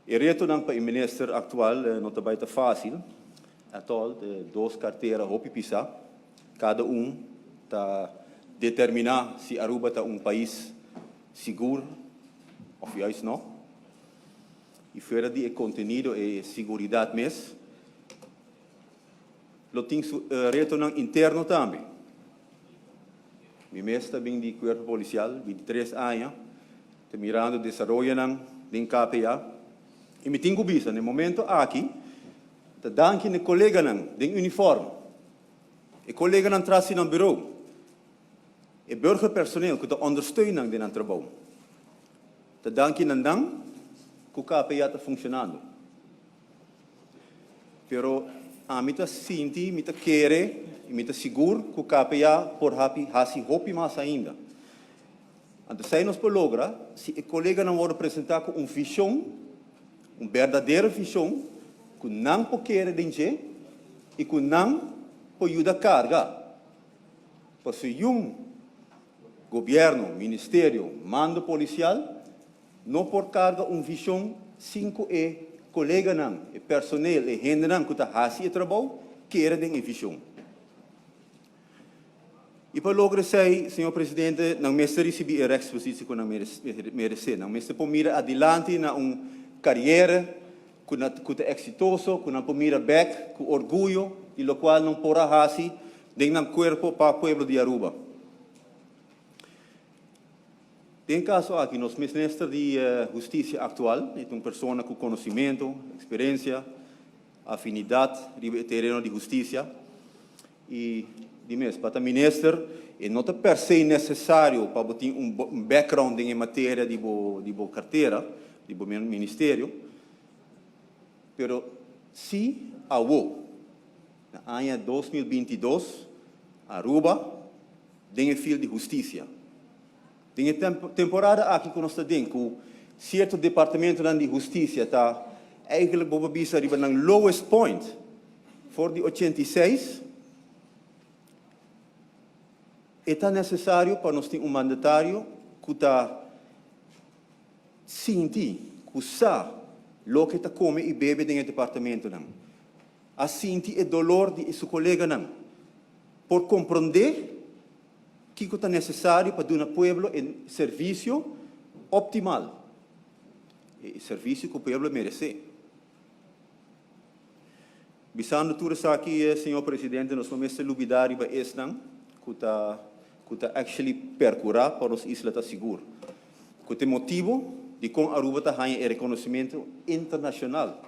E retonan pa e minister actual no ta bay ta facil at all, de dos cartera hopi pisa, cada un ta determina si Aruba ta un pais sigur of juist no. Y fuera di e contenido e siguridad mes, lo tin su retonan interno tambe. Mi mes ta bin di Cuerpo Policial, 23 aña, ta mirando desaroyonan den KPA y mi tin cu bisa na e momento aki ta danki na e coleganan den uniform, e coleganan tras di nan bureau, e burgerpersoneel cu ta ondersteun nan den nan trabou. Ta danki na nan cu KPA ta funcionando. Pero ami ta sinti, mi ta kere y mi ta sigur cu KPA por hapi haci hopi mas ainda. Anto esey nos por logra si e coleganan wordo presenta cu un vision, un berdadero vision cu nan por kere den dje y cu nan por yuda carga. Pasobra un gobierno, ministerio, mando policial No por carga un vision sin cu e coleganan, e personeel, e hendenan cu ta haci e trabou kere den e vision. Y pa logra esey, señor Presidente, nan mester ricibi e rechtspositie cu nan merece. Nan mester por mira adilanti na un carriera cu na cu ta exitoso, cu nan por mira bek cu orguyo di locual nan por a haci den nan cuerpo pa pueblo di Aruba. Den e kaso aki nos Minister di Hustisia aktual e ta un persona ku konosimentu, eksperensia, afinidat riba e tereno di hustisia i di mes pa ta minister e no ta per se nesesario pa bo tin un background den e materia di bo di bo kartera, di bo ministerio, pero si awo na aña 2022 Aruba den e field di hustisia. Den e temporada aki ku nos ta den ku sierto departamentonan di hustisia ta eigenlijk bo por bisa riba nan lowest point for di 86, e ta nesesario pa nos tin un mandatario ku ta sinti, ku sa loke ta kome i bebe den e departamentonan, a sinti e dolor di su koleganan, por komprondé kiko ta nesesario pa duna pueblo e servisio optimal, e servisio ku pueblo meresé. Bisando tur esaki, señor Presidente, nos no mester lubidá riba esnan ku ta ku ta actually perkurá pa nos isla ta sigur, ku ta e motibu dikon Aruba ta haña e rekonosementu internashonal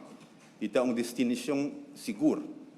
di ta un destinashon sigur.